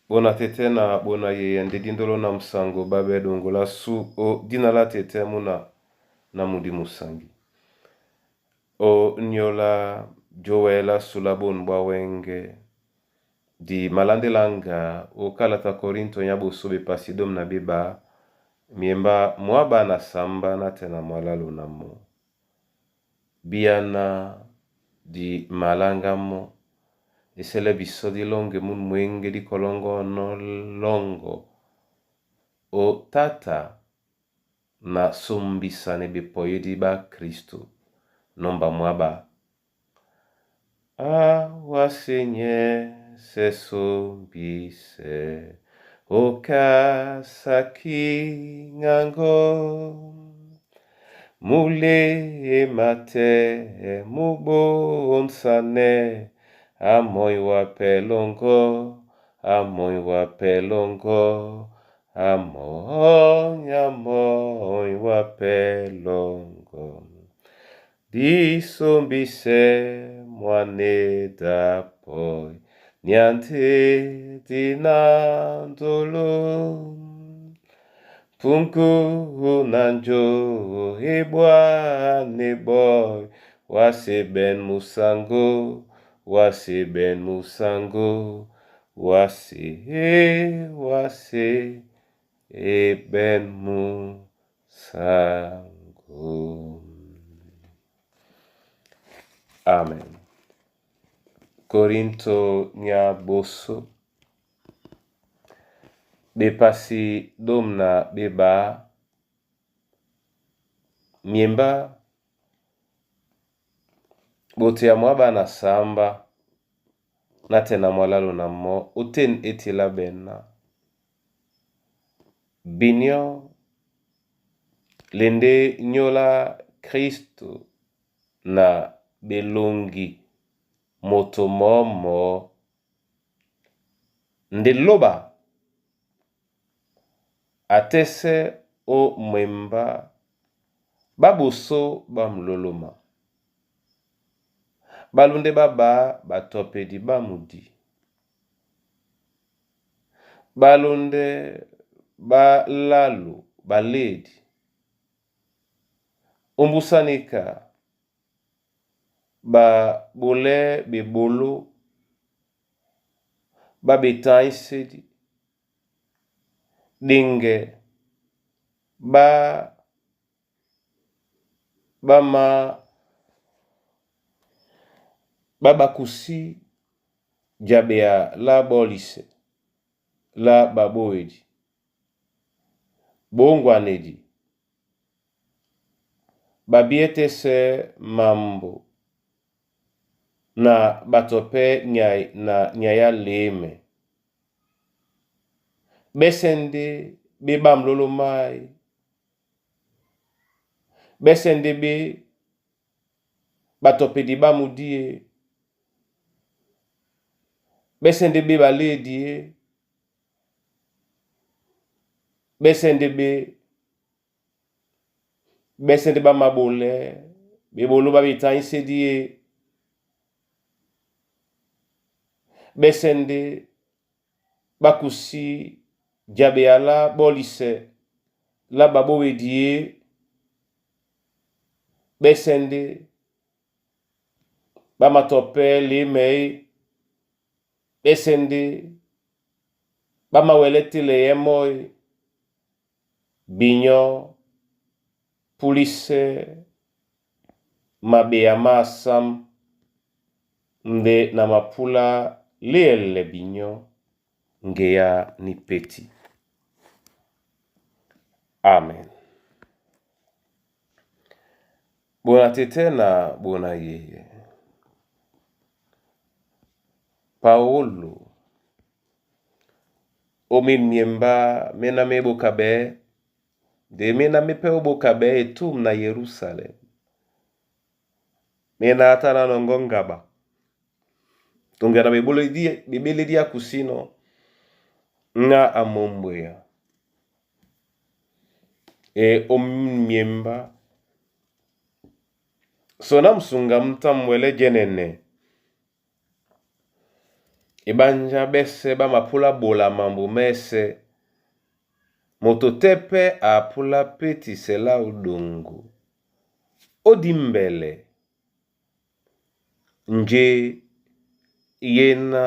Bona tete na bona yeye nde dindolo na musango babe dongola su o dina la tete muna na mudi musangi. O nyola jowela sula bonu bwa wenge di malandelanga o kalata Korinto nya boso bepasi dom na beba miemba mwa bana samba na tena mwalalu na mo. Biana di malanga mo esele biso dilonge munu mwenge dikolongono longo o tata na sombisane bepoyedi ba Kristo nomba mwaba. Awa Seigneur se sombise okasaki ngango mulema te mubonsane amoi wa pelongo amoi wa pelongo amoi amoi wa pelongo disombise mwane dapoi nyante dinandolo Punku nanjo ebwane boy wase ben musango wase ben musango wase wase eben musango. Amen. Korinto nya boso bepasi dom na beba miemba bote ya mwa bana samba na tena mwalalu na mo oten etila bena binyo lende nyola Kristo na belongi moto momo nde loba atese o mwemba baboso bamuloloma balunde baba batopedi bamudi balunde balalu baledi ombusanika babole bebolo babetaisedi denge ba bama babakusi jabea la bolise la baboedi bongwanedi babietese mambo na batope nyai na nyaya leme besende be bamlolo mai besende be batopedi bamudie besende be baledie besende be besende bamabole bebolo babetaisedie besende bakusi jabeala bolise la babowedie besende bamatope lemei besende bamawele yemoi binyo pulise mabeya masam nde na mapula liele binyo ngeya ni peti. Amen. Bona tete na bona yeye. Paolo omin miemba mena mebokabe de mena mepe obokabe etum na Yerusalem. Mena ata na nongo ngaba. Tongana bebeledi ya kusino nga amombweya. E omiemba sona msunga mtamwele jenene. Ebanjá ɓɛ́sɛ̄ ɓá mapúlá ɓola mambo mɛ́sɛ̄, moto tɛ́ pɛ́ a apúlá pétisɛ láō ɗoŋgo ó dímbɛlɛ njé e ná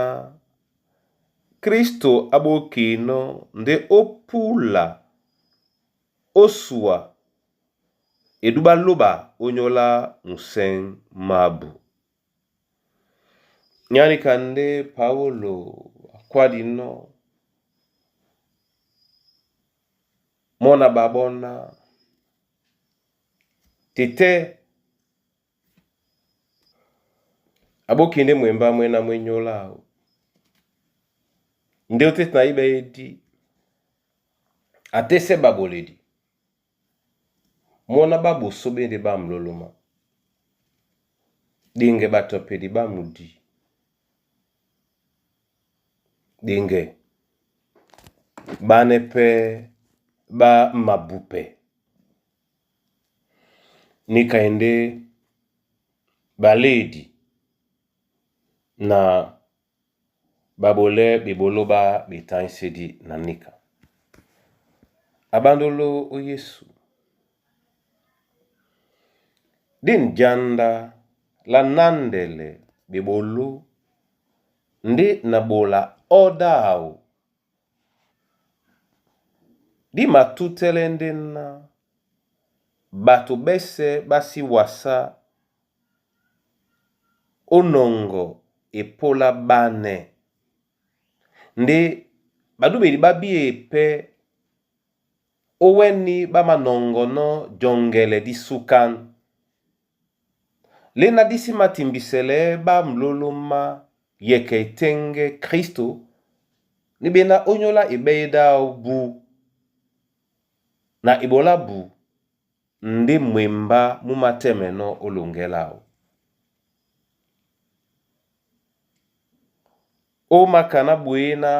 Kristo á ɓókīnɔ́ ndé ó púla ósua edú ɓá lóɓa ónyólá musɛ̂ŋ mábū. Nyá níka ndé Paúlò a kwádinɔ́ mɔ́ na ɓaɓɔ́ ná tɛ́ a ɓóki ndé mwembá mwé ná mwé nyóla áō ndé ótéti na íɓɛ́ édí a tɛ́sɛ́ ɓaɓoledi mɔ́ ná ɓá ɓosó ɓé ndé ɓá mlólómá. Ɗeŋgɛ ɓato a pedi ɓá mudí. Ɗeŋgɛ ɓánɛ́ pɛ́ ɓá mabupɛ. Níka e ndé ɓalédi na ɓaɓolɛ́ ɓeɓoló ɓá ɓetáŋsédí na níka. A ɓándoló ó Yésu, dîn janda lá nándɛlɛ ɓeɓoló ndé na ɓola ɔ́ ɗáō dí matútɛ́lɛ́ ndé ná ɓato ɓɛ́sɛ̄ ɓá sí wasá ó nɔŋgɔ epólá ɓánɛ́ ndé ɓadúɓedi ɓá bíye pɛ́ ówɛ́ní ɓá manɔŋgɔnɔ́ jɔŋgɛlɛ dí súkán. Léná dí sí mātimbisɛlɛɛ́ ɓá mlólómá yɛkɛ e tɛ́ŋgɛ́ Kristo níɓéná ónyólá eɓɛ́ ɗáō bú na eɓoló ábū ndé mwembá mú mātɛ́mɛnɔ́ ó loŋgɛ́ láō. Ó mākaná ɓwě ná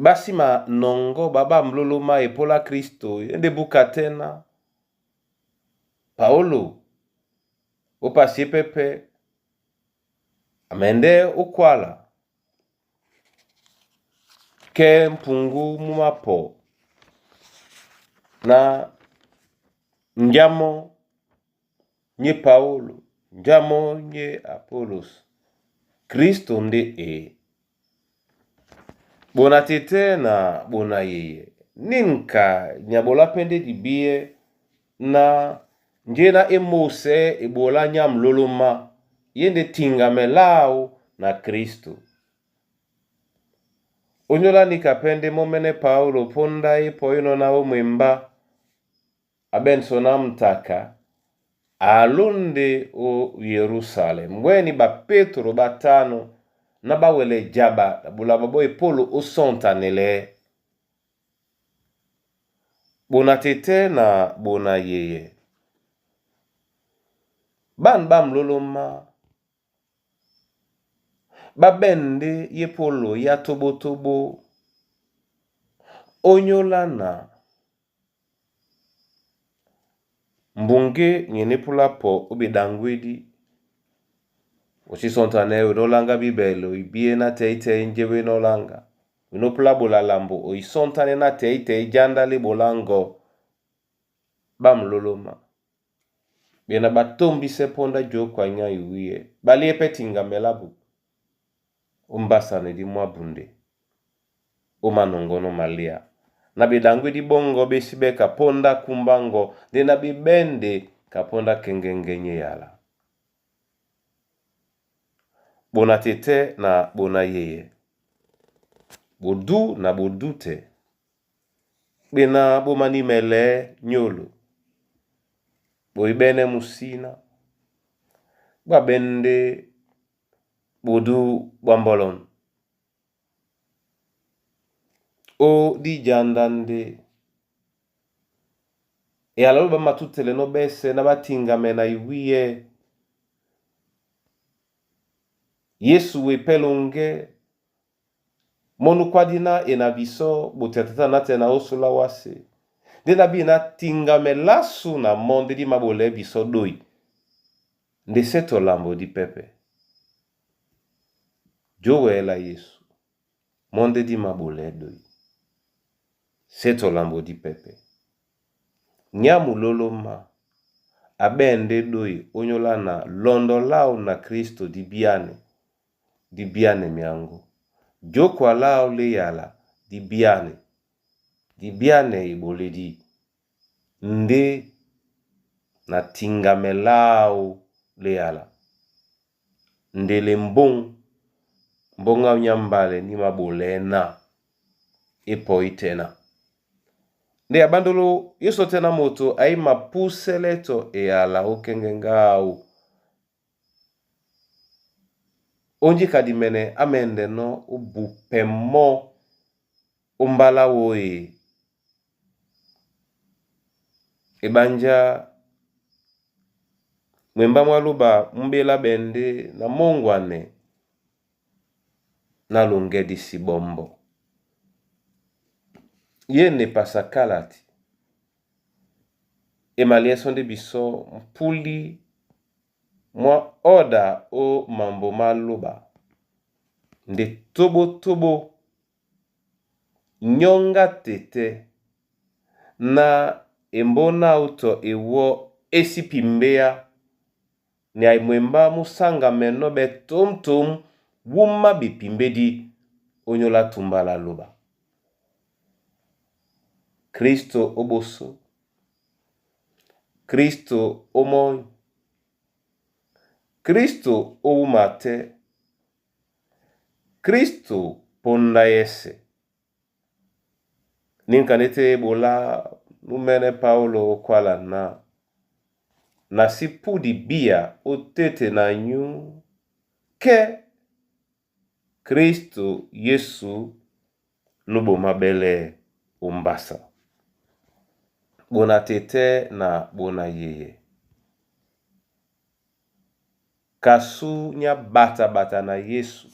ɓá sí manɔŋgɔ́ ɓá ɓá mlólómá epólá Kristo e ndé búka tɛ́ ná Paólo ó pasié pɛ́pɛ́ a mɛndɛ́ ó kwála kɛ́ mpuŋgú mú mapɔ ná njá mɔ́ nyé Paólo, njá mɔ́ nyé Apôlos, Kristo ndé e. Ɓona tetɛ́ na ɓona yeyɛ, níka nyaɓolá pɛ́ ndé dibíɛ́ ná njé ná é móosɛ́ eɓoló á nyá mlólómá, e ndé tiŋgamɛ láō na Kristo. Ónyólá níka pɛ́ ndé mɔ́mɛ́nɛ́ Paúlò póndá é pɔínɔ̄ ná ó mwembá a ɓɛ̂nsɔ́ ná m̀taka a lóndé ó Yerusalem mbwɛ́n ɓapétro ɓátánɔ́ ná ɓá wɛlɛ jaɓa na ɓola ɓaɓɔ́ epólo ó sɔ́ŋtanɛlɛɛ́. Ɓona tetɛ́ na ɓona yeyɛ, ɓân ɓá mlólómá ɓá ɓɛ̂n ndé yépólo é á tóɓótóɓó ónyólá na mbuŋgé ni e ní púlá pɔ ó ɓeɗaŋgwédí. O sí sɔ́ŋtanɛɛ́ wena ó láŋgá Bíbɛlɛ o ibíé ná tɛ̌ytɛ̌y njé wena ó láŋga. Wena ó púlá ɓola lambo o isɔ́ŋtánɛ́ ná tɛ̌ytɛ̌y jánda lá eɓoló á ŋgɔ̄. Ɓá mlólómá. Ɓena ɓá tómbísɛ́ póndá jǒkwa nyá iwíyɛ́. Ɓá líé pɛ́ tiŋgamɛ lábū. Ó mbásánɛdí mú ábunde ó mánɔŋgɔ́nɔ́ maléá. Na ɓeɗaŋgwédí ɓɔ́ŋgɔ̄ ɓé sí ɓɛ́ ka póndá kúmbá ŋgɔ̄ ndé ná ɓé ɓɛ́ndē ka póndá keŋgɛ́ŋgɛ́ nyé yala. Ɓona tetɛ́ na ɓona yeyɛ, ɓodú na ɓodú tɛ, ɓéná ɓó manímɛlɛɛ́ nyólo, ɓoibɛ́nɛ́ musína, ɓá ɓɛ́n ndé ɓodú ɓwá mbɔ́lɔ̄n. Ó díjanda ndé eyala ló ɓá matútɛlɛnɔ́ ɓɛ́sɛ̄ ná ɓá tiŋgamɛ na iwíyɛ́. Yesu e pɛ́ loŋgɛ́ mɔ́ nú kwádí ná e na bisɔ́ ɓote a tata nátɛna ó sólá wásē. Ndé ná bí na tiŋgamɛ lásu na mɔ́ ndé dí māɓolɛɛ́ bisɔ́ ɗói, ndé sɛ́ tɔ lambo dí pɛ́pɛ́. Jowɛ̌ lá Yesu, mɔ́ ndé dí maɓolɛɛ́ ɗoy, sé tɔ lambo dípɛ́pɛ́. Nyá mulólómá a ɓɛ̂n ndé ɗói ónyólá na lɔndɔ láō na Kristô dí byánɛ myaŋgó, jǒkwa láō lá eyala dí byánɛ, dí byánɛ eɓolédí ndé na tiŋgamɛ láō lá eyala. Ndele mbóŋ, mbóŋ áō ní ámbálɛ ní māɓolɛɛ́ ná é pɔ́í tɛ́ ná. Ndé a ɓándoló Yésu ɔ́ tɛ́ ná moto a í mapúsɛ́lɛ́ tɔ eyala ókɛ́ŋgɛ́ŋgɛ́ áō. Ónjíka dimɛnɛ á mɛndɛnɔ́ ó bupɛ mɔ́ ó mbálá wō e. Eɓánjá mwembá mwá lóba mú ɓélá ɓɛ̂n ndé na mɔ́ŋgwanɛ ná loŋgɛ́ dí sí ɓɔ́mbɔ́. Yé na epasa kálati, e maliɛ́sɔ́ ndé bisɔ́ mpúlí mwá ɔ́da ó mambo má lóɓa ndé tóɓótóɓó nyɔ́ŋgá tetɛ́ ná embó náō tɔ ewɔ́ é sí pimbéá nyay mwembá mú sáŋgamɛnɔ́ ɓɛ́ tǒmtǒm wúma ɓepimbédí ónyólá túmbá lá lóɓa. Kristo ó ɓosó, Kristo ó mɔ́ny, Kristo ó wúma tɛ́, Kristo póndá yɛ́sɛ̄. Níka ndé tɛ́ e ɓolá númɛ́nɛ́ Paúlò ókwála ná, na sí púdi bíya ótéte na nyú kɛ́ Kristo Yesu nú ɓomáɓɛ́lɛ́ ó mbásá. Ɓona tetɛ́ na ɓona yeyɛ. Kasú ní á ɓata-ɓata na Yesu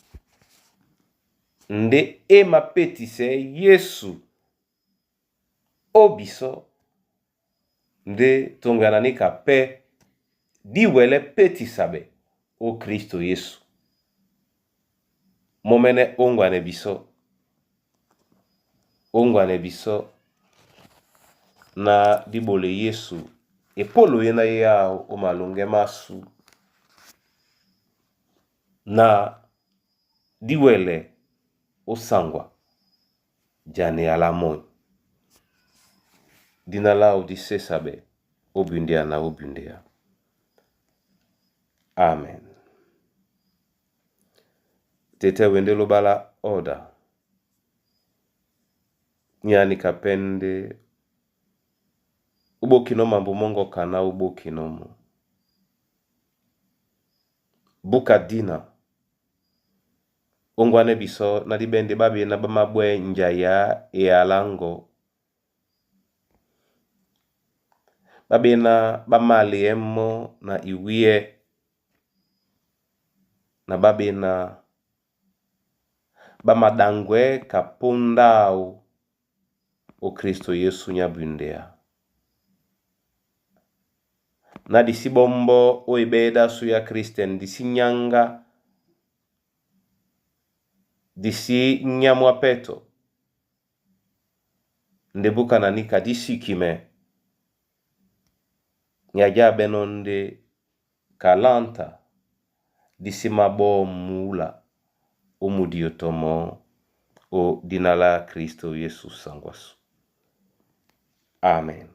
ndé é mapétisɛɛ́ Yesu ó bisɔ́ ndé toŋgoyana níka pɛ́ dí wɛlɛ́ pétisaɓɛ ó Kristo Yesu. Mɔ́mɛ́nɛ́ óŋgwanɛ bisɔ́, óŋgwanɛ bisɔ́ ná dí ɓole Yesu epólo yé ná yé áō ó maloŋgɛ́ másū na dí wɛlɛ ó saŋgwa jane eyala mɔ́ny. Dína láō dí sésaɓɛ ó bundea na ó bundea. Amen. Tetɛ́ wendé lóɓa lá ɔ́da. Ní áníka pɛ́ ndé ó ɓókinɔ́ mambo mɔ́ŋgɔ kaná ó ɓókinɔ́ mɔ́. Búka dina, óŋgwanɛ́ bisɔ́ ná dí ɓɛ́ ndé ɓá ɓená ɓá máɓwɛ́ njaya á eyalá ŋgɔ̌. Ɓá ɓéná ɓá māleɛ́ mɔ́ na iwíyɛ́ na ɓá ɓéná ɓá maɗaŋgwɛ̌ ka póndá áō ó Kristo Yesu nyá bundea. Ná di sí ɓɔ́mbɔ́ ó eɓɛ́ éɗású á kírístɛn di sí nyáŋgá, di sí nyámú á pɛ́tɔ, ndé búkana níka dí sikimɛ ni a jábɛ́nɔ́ ndé kalánta dí sí máɓɔ́ mǔla ó mudiotɔ mɔɔ́ ó dína lá Kristo Yesu saŋgwasû. Amen.